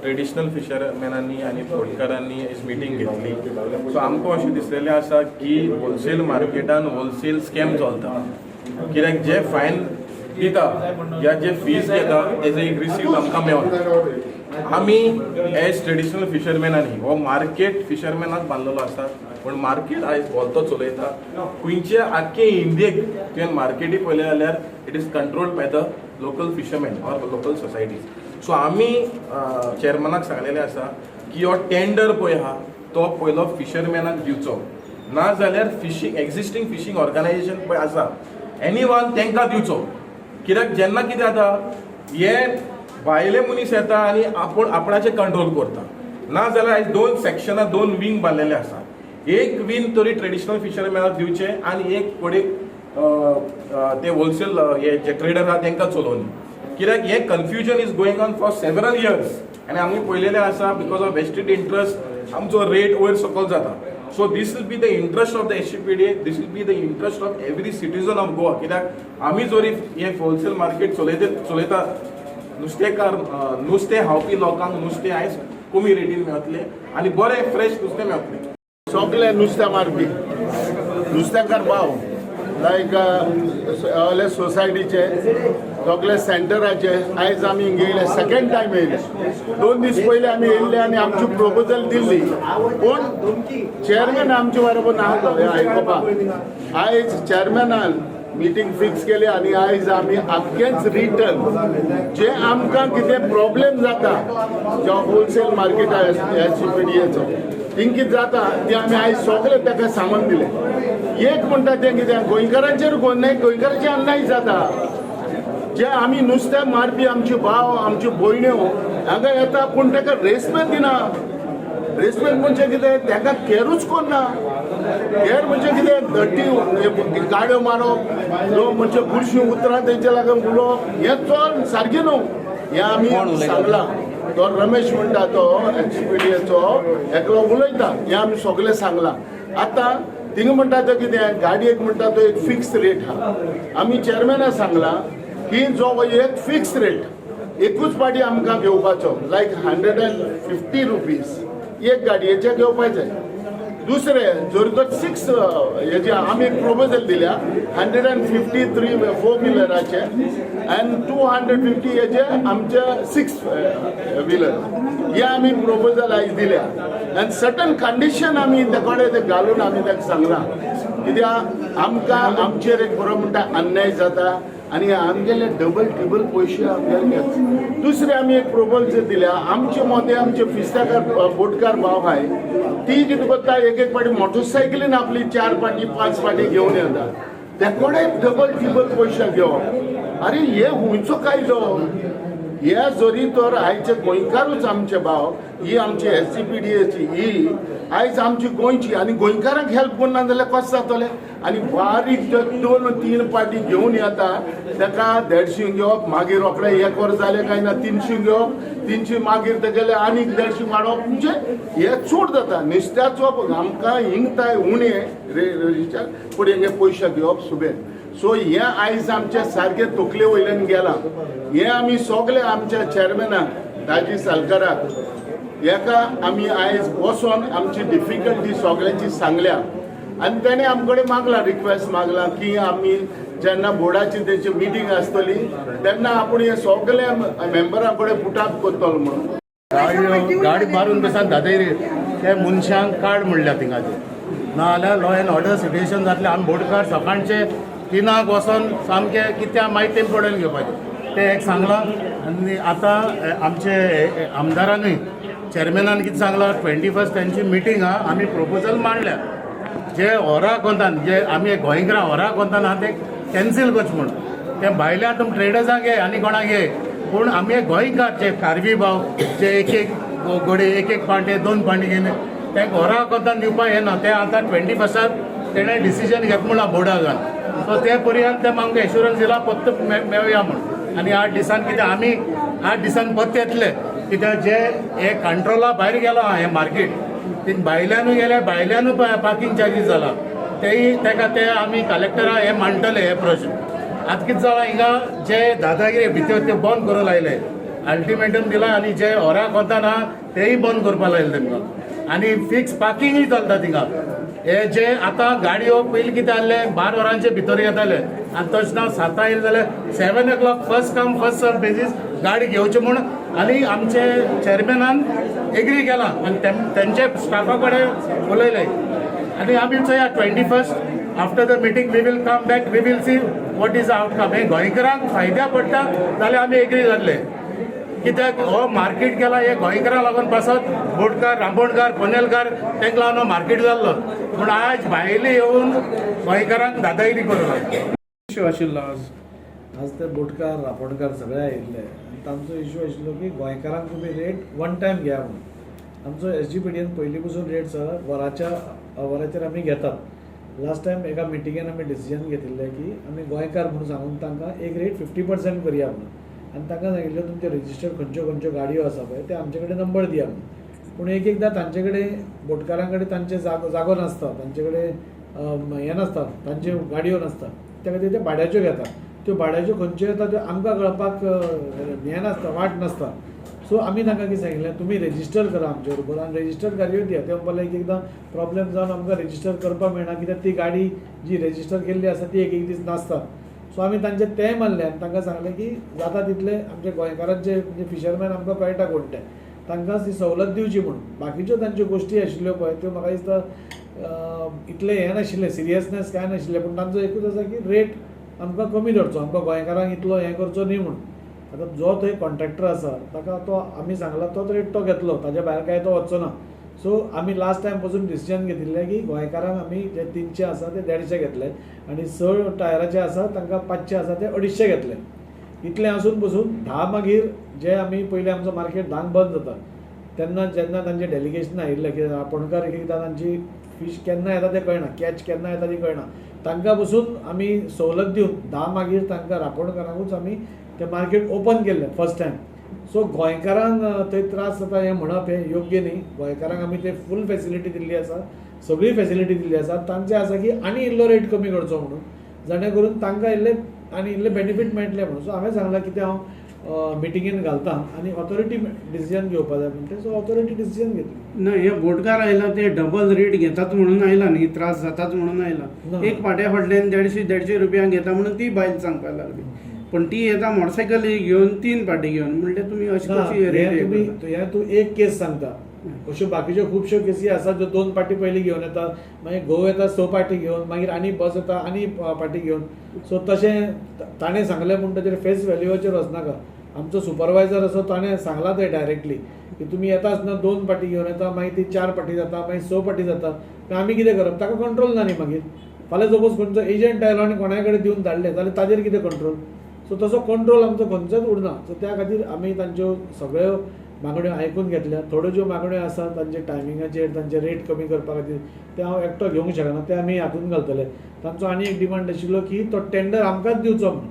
Traditional फिशरमॅनांनी आनी बोटकारांनी आयज meeting घेतली. सो आमकां अशें दिसलेलें आसा की होलसेल मार्केटान होलसेल स्कॅम चलता, कित्याक जे फायन दिता या जे फीस घेता तेजो एक रिसीट आमकां मेळना. आमी एज ट्रेडिशनल फिशरमॅनांनी हो मार्केट फिशरमॅनाक बांदलेलो आसा, पूण मार्केट आयज भलतो चलयता. खंयचे आख्खे इंडियेक तुवें मार्केटी पळयलें जाल्यार it is controlled by the local fishermen or local societies. So आमी चेअरमॅनाक सांगलेलें आसा की हो टेंडर पळय आहा तो पयलो फिशरमॅनाक दिवचो, ना जाल्यार फिशींग एक्झिस्टींग फिशींग ऑर्गनायझेशन पळय आसा एनी वन तांकां दिवचो. कित्याक जेन्ना कितें जाता, हे भायले मनीस येता आनी आपूण आपणाचें कंट्रोल करता. ना जाल्यार आयज दोन सेक्शनां, दोन विंग बांदलेले आसा. एक विंग तरी ट्रेडिशनल फिशरमॅनाक दिवचें आनी एक कडेक ते होलसेल हे जे ट्रेडर आहा तांकां चलोवनी, कित्याक हें confusion is going on for several years आनी आमी पळयलेलें आसा, because of vested interest आमचो रेट वयर सकयल जाता. So this will be the interest of the SGPDA, this will be the interest of every citizen of Goa, कित्याक आमी जरी हें होलसेल मार्केट चलयते चलयता, नुस्तेकार, नुस्तें खावपी लोकांक नुस्तें आयज कमी रेटीन मेळटलें आनी बरें फ्रेश नुस्तें मेळटलें. सगळे नुस्तें मारपी नुस्तेकार भाव, लायक सगळे सोसायटीचे, सगळे सेंटराचे, आयज आमी हिंगा येयले, सेकंड टायम येयले. 2 दीस पयले आमी येयल्ले आनी आमची प्रपोजल दिल्ली, पूण चेअरमॅन आमचे बरोबर नासलो हें आयकुपाक. आयज चेअरमॅनान मिटींग फिक्स केली आनी आयज आमी आख्खेच रिटन जे आमकां कितें प्रॉब्लेम जाता, जो होलसेल मार्केट एसजीपीडीएचो थिंग कितें जाता तें आमी आयज सगळें ताका सांगून दिलें. एक म्हणटा तें कितें, गोंयकारांचेर न्हय, गोंयकारांचेर अन्याय जाता. जे आमी नुस्तें मारपी आमचे भाव, आमच्यो भयण्यो हांगा येता, पूण ताका रेस्पेद दिना. रेस्पेद म्हणजे कितें? ताका कॅरूच कोन्ना. कॅर म्हणजे कितें? धट्टी गाड्यो मारप, लोक म्हणजे बुरशीं उतरां तेंच्या लागून उलोवप, हें चड सारकें न्हू. हें आमी सांगलां. तो रमेश म्हणटा तो एसजीपीडीएचो एकलो उलयता, हें आमी सगळें सांगलां. आतां थिंगा म्हणटा तो कितें, गाडयेक म्हणटा तो एक फिक्स रेट आहा. आमी चेअरमॅनाक सांगलां की जो एक फिक्स रेट एकूच पाटी आमकां घेवपाचो, लायक ₹150 एक गाडयेचे घेवपाचे. दुसरे जर तर सिक्स हेजे आमी प्रपोजल दिल्या, 150 थ्री फोर व्हिलराचे आनी 250 हेजे आमचे सिक्स व्हिलर. हे आमी प्रपोजल आयज दिल्या आनी सर्टन कंडिशन आमी ते कडेन ते घालून आमी ताका सांगलां, कित्याक आमकां आमचेर एक बरो म्हणटा अन्याय जाता आनी आमगेले डबल टिबल पयशे आमगेले घेता. दुसरे आमी एक प्रपोजल दिल्या. आमचे मदें आमचे फिस्ताकार बोटकार भाव आहाय, ती कितें करता, एक एक पाटी मोटरसायकलीन आपली चार पाटी, पांच पाटी घेवन येता. ते कडेन डबल टिबल पयशे घेवप, अरे हे खंयचो कायदो? हे जरी तर आयचे गोंयकारूच आमचे भाव, ही आमची एसजीपीडीएची ही आयज आमची गोंयची आनी गोंयकारांक हेल्प करना जाल्यार कशें जातलें? आनी बारीक ते दोन तीन पाटी घेवन येता ताका 150 घेवप, मागीर रोखडे एक वर जालें काय ना 300 घेवप, 300 मागीर तेगेले आनीक 150 वाडोवप, म्हणजे हे चड जाता. नुस्त्याचो आमकां हिंगताय उणें रे, पूण हेंगे पयशे घेवप सुबेर. सो हें आयज आमच्या सारकें तकले वयल्यान गेलां. हें आमी सगळे आमच्या चेअरमॅनाक दाजी सालकाराक हेका आमी आयज बसोन आमची डिफिकल्टी सगळ्यांची सांगल्या आनी तेणें आमचे कडेन मागलां, रिक्वेस्ट मागलां की आमी जेन्ना बोर्डाची तेंची मिटींग आसतली तेन्ना आपूण हे सगळे मेंबरां कडेन पुटाप करतलो म्हणून. गाडी गाडी मारून बसान दादागिरी. ते मनशांक काड म्हणल्या थिंगाचे, ना जाल्यार लॉ एंड ऑर्डर सिट्युएशन जातलें. आमी बोटकार सकाळचे 3क वचोन सामकें कित्याक मागीर तें पडून घेवपाचें तें एक सांगलां. आनी आतां आमचे आमदारानूय चेअरमॅनान कितें सांगलां, 21st तेंची मिटींग आहा. आमी प्रपोजल मांडल्या, जे होरा कोंतान जे आमी गोंयकारां होरा कोंतान आहा ते कॅन्सील करचें म्हूण. ते भायल्या तुमी ट्रेडर्सांक घे आनी कोणाक घे, पूण आमी गोंयकार जे खारवी भाव जे एक एक गोडे, एक एक पांटे, दोन पांटे घेवन ते होरा कोंतान दिवपाक येना. ते आतां 21star तेणें डिसिजन घेत म्हणलां बोर्डान. सो ते पर्यंत ते आमकां एश्युरन्स दिला पत्त मेळया म्हूण. आनी 8 दिसान कितें, आमी 8 दिसान पत्त येतले, कित्याक जे हे कंट्रोला भायर गेलो आहा हें मार्केट. ती भायल्यानूय गेल्या, भायल्यानूय पार्किंग चार्जीस जाला. तेय तेका ते आमी कलेक्टरा हे मांडटले हे प्रश्न. आतां कितें जालां, हिंगा जे दादागिरी भितर ते बंद करून लायले. अल्टिमेटम दिला आनी जे होराक वता ना तेय बंद करपा लायले तेमकां आनी फिक्स पार्किंगूय चलता थिंगा. हे जे आतां गाडयो पयलीं कितें आहलें 12 वरांचे भितर येताले आनी तशें ना 7 येयले जाल्यार 7 o'clock first come first serve basis गाडी घेवची म्हूण आनी आमचे चेअरमॅनान एग्री केला आनी तेंचे स्टाफा कडेन उलयले आनी आमी चोया 21st after the meeting we will come back, we will see what is outcome. हे गोंयकारांक फायद्या पडटा जाल्यार आमी एग्री जातले कित्याक हो मार्केट केला हे गोंयकारांक लागून पासत बोटकार, रांबोणकार, पनेलकार तांकां लागून हो मार्केट जाल्लो पूण आज भायले येवन गोंयकारांक दादागिरी करूं लागले. इश्यू आशिल्लो आज आज ते बोटकार, रांपोणकार सगळे आयिल्ले आनी तांचो इश्यू आशिल्लो की गोंयकारांक तुमी रेट वन टायम घेया म्हणून. आमचो SGPDN पयलीं पसून रेट सर वराच्या वराचेर आमी घेतात. लास्ट टायम एका मिटिंगेन आमी डिसिजन घेतिल्लें की आमी गोंयकार म्हणून सांगून तांकां एक रेट 50% करया म्हणून आनी तांकां सांगिल्लें तुमचे रजिस्टर्ड खंयच्यो खंयच्यो गाडयो आसा पळय ते आमचे कडेन नंबर दिया म्हणून. पूण एक एकदां तांचे कडेन बोटकारां कडेन तांचे जागो नासता, तांचे कडेन हें नासता, तांच्यो गाडयो नासता, त्या खातीर ते भाड्याच्यो घेता. त्यो भाड्याच्यो खंयच्यो येता त्यो आमकां कळपाक हें नासता, वाट नासता. सो आमी तांकां कितें सांगिल्लें तुमी रेजिस्टर करा आमचे बरोबर आनी रेजिस्टर गाडयो दिया. ते म्हणपाक लागले एक एकदां प्रॉब्लेम जावन आमकां रेजिस्टर करपाक मेळना कित्याक ती गाडी जी रेजिस्टर केल्ली आसा ती एक एक दीस नासता. सो आमी तांचें तें मानलें आनी तांकां सांगलें की जाता तितले आमचे गोंयकारांचे म्हणजे फिशरमॅन आमकां कळटा कोण ते, तांकां ती सवलत दिवची म्हणून. बाकीच्यो तांच्यो गोश्टी आशिल्ल्यो पळय त्यो म्हाका दिसता इतलें हें नाशिल्लें, सिरियसनेस कांय नाशिल्लें. पूण तांचो एकूच आसा की रेट आमकां कमी धरचो, आमकां गोंयकारांक इतलो हें करचो न्ही म्हणून. आतां जो थंय कॉन्ट्रॅक्टर आसा ताका तो आमी सांगला तोच रेट तो घेतलो, ताज्या भायर कांय तो वचचो ना. सो आमी लास्ट टायम पसून डिसिजन घेतिल्लें की गोंयकारांक आमी जे 300 आसा ते 150 घेतले आनी 6 टायराचे आसा तांकां 500 आसा ते 250 घेतले. इतलें आसून पसून 10 मागीर जे आमी पयलीं आमचो मार्केट 10 बंद जाता तेन्ना जेन्ना तांचें डेलिगेशन आयिल्लें की रांपोणकार एक एकदां तांची फीश केन्ना येता तें कळना, कॅच केन्ना येता ती कळना, तांकां पसून आमी सवलत दिवन 10 मागीर तांकां रांपोणकारांकूच आमी तें मार्केट ओपन केल्लें फर्स्ट टायम. सो गोंयकारांक थंय त्रास जाता हें म्हणप हें योग्य न्ही. गोंयकारांक आमी ते फूल फेसिलिटी दिल्ली आसा, सगळी फेसिलिटी दिल्ली आसा. तांचें आसा की आनी इल्लो रेट कमी करचो म्हणून, जाणे करून तांकां इल्लें आनी इल्लें बेनिफीट मेळटलें म्हणून. सो हांवें सांगलां कितें हांव मिटिंगेन घालता आनी ऑथॉरिटी डिसिजन घेवपा जाय म्हणटा. सो ऑथॉरिटी डिसिजन घेतली ना. हे बोटकार आयला ते डबल रेट घेतात म्हणून आयला न्ही, त्रास जातात म्हणून आयला. एक पाट्या फाटल्यान 150-150 रुपयांक घेता म्हणून ती बायल सांगपाक लागली, पण ती येता मोटरसायकली घेवन 3 पाटी घेवन म्हणल्यार तुमी अशी कशी रेट? हें तूं एक केस सांगता, अश्यो बाकीच्यो खुबश्यो केसी आसात ज्यो 2 पाटी पयलीं घेवन येता, मागीर घोव येता 6 पाटी घेवन, मागीर आनी बस येता आनी पाटी घेवन. सो तशें ताणें सांगलें म्हूण ताचेर फेस व्हॅल्यूचेर वचनाका. आमचो सुपरवायजर आसा ताणें सांगलां थंय डायरेक्टली की तुमी येता आसतना 2 पाटी घेवन येता, मागीर ती 4 पाटी जाता, मागीर 6 पाटी जाता. आमी कितें करप? ताका कंट्रोल ना न्ही. मागीर फाल्यां सपोज खंयचो एजंट आयलो आनी कोणाय कडेन दिवन धाडलें जाल्यार ताजेर कितें कंट्रोल? सो तसो कंट्रोल आमचो खंयचोच उरना. सो त्या खातीर आमी तांच्यो सगळ्यो मागण्यो आयकून घेतल्या. थोड्यो ज्यो मागण्यो आसा तांचे टायमिंगाचेर, तांचे रेट कमी करपा खातीर ते हांव एकटो घेवंक शकना, ते आमी हातून घालतले. तांचो आनी एक डिमांड आशिल्लो की तो टेंडर आमकांच दिवचो म्हणून.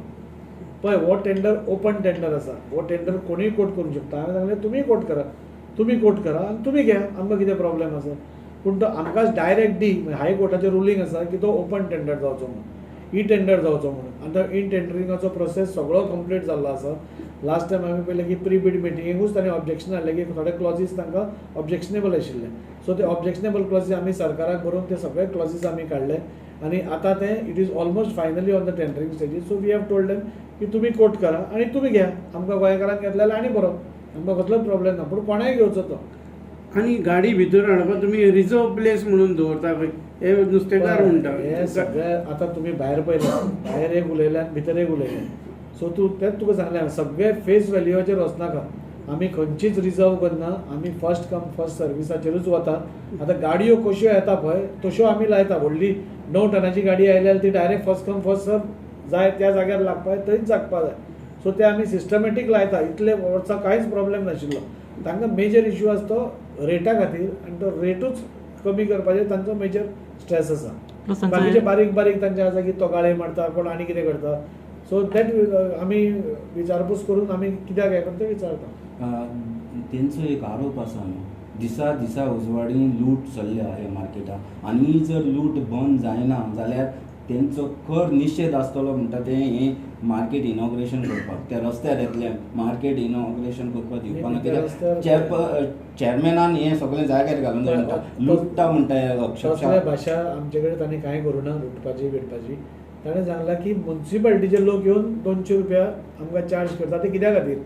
पळय हो टेंडर ओपन टेंडर आसा, हो टेंडर कोणूय कोट करूंक शकता. हांवें सांगलें तुमीय कोट करा, तुमी कोट करा आनी तुमी घे, आमकां कितें प्रॉब्लेम आसा. पूण तो आमकांच डायरेक्ट दी. हायकोर्टाचें रुलींग आसा की तो ओपन टेंडर जावचो म्हणून, ई टेंडर जावचो म्हणून. आनी तो इन टेंडरिंगाचो प्रोसेस सगळो कंप्लीट जाल्लो आसा. लास्ट टायम आमी पळयलें की प्री बीड मिटिंगेकूच तांणी ऑब्जेक्शन हाडलें की थोडे क्लॉजीस तांकां ऑब्जेक्शनेबल आशिल्ले. सो ते ऑब्जेक्शनेबल क्लॉजीस आमी सरकाराक बरोवन ते सगळे क्लॉजीस आमी काडले आनी आतां ते it is almost finally on the tendering stages. So we have told them की तुमी कोट करा आनी तुमी घ्या, आमकां गोंयकारांक घेतले जाल्यार आनी बरो, आमकां कसलोच प्रॉब्लेम ना, पूण कोणाय घेवचो तो. आनी गाडी भितर हाडपाक तुमी रिजर्व प्लेस म्हणून दवरता खंय, हे नुस्तेकार म्हणटा हे सगळे. आतां तुमी भायर पळयलें, भायर एक उलयलें आनी भितर एक उलयलें. सो तूं तेंच तुका सांगलें, सगळे फेस व्हॅल्यूचेर वचनाका. आमी खंयचीच रिजर्व करना, आमी फर्स्ट कम फर्स्ट सर्विसाचेरूच वता. आतां गाडयो कश्यो येता पळय तश्यो आमी लायता. व्हडली 9 टनाची गाडी आयली जाल्यार ती direct first come first serve जाय त्या जाग्यार लागपा थंयच जागपा जाय. सो ते आमी सिस्टमॅटीक लायता. इतले वर्सां कांयच प्रॉब्लेम नाशिल्लो. तांकां मेजर इश्यू आसा तो रेटा खातीर आनी तो रेटूच कमी करपाचेर तांचो मेजर स्ट्रेस आसा. बाकीचे बारीक बारीक तांचे आसा की तो गाळे मारता, कोण आनी कितें करता. सो that आमी विचारपूस करून आमी कित्याक हें करता तें विचारता. तेंचो एक आरोप आसा न्हू, दिसा दिसा उजवाडी लूट चल्ल्या ह्या मार्केटाक आनी जर लूट बंद जायना जाल्यार तेंचो खर निशेध आसतलो म्हणटा ते हें मार्केट इनॉग्रेशन करपाक त्या रस्त्यार येतले, मार्केट इनॉग्रेशन करपाक दिवपाक ना. त्या रस्त्यार कित्याक चॅरमॅनान हें सगळें जाग्यार घालून जाय म्हणटा, लुट्टा म्हणटा हे अक्षरशा. तसले भाशा आमचे कडेन तांणी कांय करूं ना लुटपाची बिटपाची. ताणें सांगलां की मुन्सिपालिटीचे लोक येवन 200 रुपया आमकां चार्ज करता, ते कित्या खातीर?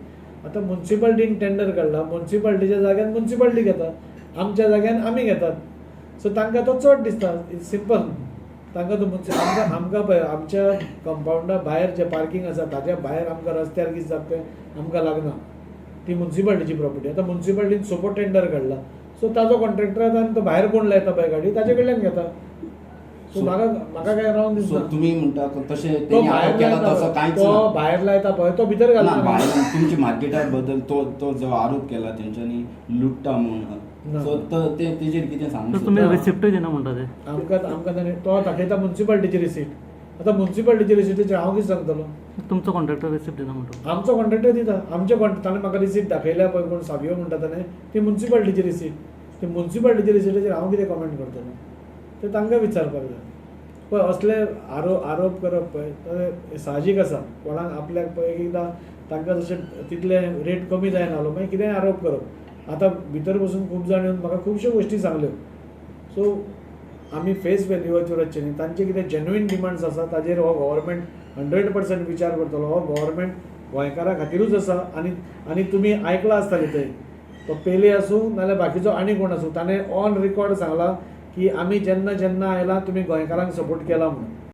आतां मुन्सिपालिटीन टेंडर काडला, मुन्सिपालिटीच्या जाग्यान मुन्सिपालिटी घेता, आमच्या जाग्यान आमी घेतात. सो तांकां तो चड दिसता, it's simple. तांकां तो आमकां आमकां पळय आमच्या कंपावंडा भायर जें पार्कींग आसा ताच्या भायर आमकां रस्त्यार कितें जाता तें आमकां लागना, ती मुन्सिपालिटीची प्रॉपर्टी. आतां मुन्सिपालिटीन सोपो टेंडर काडला, सो ताजो कॉन्ट्रॅक्टर आतां आनी तो भायर कोण लायता पळय गाडी ताजे कडल्यान घेता. सो म्हाका म्हाका काय रावंक सो दिसना. तुमी म्हणटा तशें तो तेणी भायर आरोप केला लायता तसो पळय, कांयच तो ना. भायर लायता पळय तो भितर ना, घालता. भायल्यान तुमच्या मार्केटा बद्दल तो तो जो आरोप केला तेंच्यांनी लुट्टा म्हणून, सो ते तेजेर कितें सांगू तुमी शकता? रिसिप्टूय दिना म्हणटा ते. आमकां आमकां ताणें तो दाखयता मुन्सिपालिटीची रिसीट. आतां मुन्सिपालिटीची रिसिटीचेर हांव कितें सांगतलो? तुमचो कॉन्ट्रॅक्टर रिसिप्ट दिना म्हणटा. आमचो कॉन्ट्रॅक्टर दिता. आमचे ताणें म्हाका रिसीट दाखयल्या पळय, कोण सावियो म्हणटा ताणें, ती मुन्सिपालिटीची रिसीट. ती मुन्सिपालिटीची रिसिटीचेर हांव कितें कॉमेंट करतलो? ते तांकां विचारपाक जाय. पळय असले आरोप करप पळय साहजीक आसा. कोणाक आपल्याक पळय एकदां तांकां जशें तितले रेट कमी जायना जालो मागीर कितेंय आरोप करप. आतां भितर बसून खूब जाण येवन म्हाका खुबश्यो गोश्टी सांगल्यो. सो आमी फेस वेल्यूवाचेर वचचें न्ही, तांचे कितें जेन्युइन डिमांड्स आसा ताजेर हो गव्हर्मेंट 100% विचार करतलो. हो गव्हर्मेंट गोंयकारां खातीरूच आसा. आनी आनी तुमी आयकलां आसतलें थंय तो पेले आसूं नाल्यार बाकीचो आनी कोण आसूं, ताणें ऑन रिकॉर्ड सांगलां की आमी जेन्ना जेन्ना आयला तुमी गोंयकारांक सपोर्ट केला म्हणून.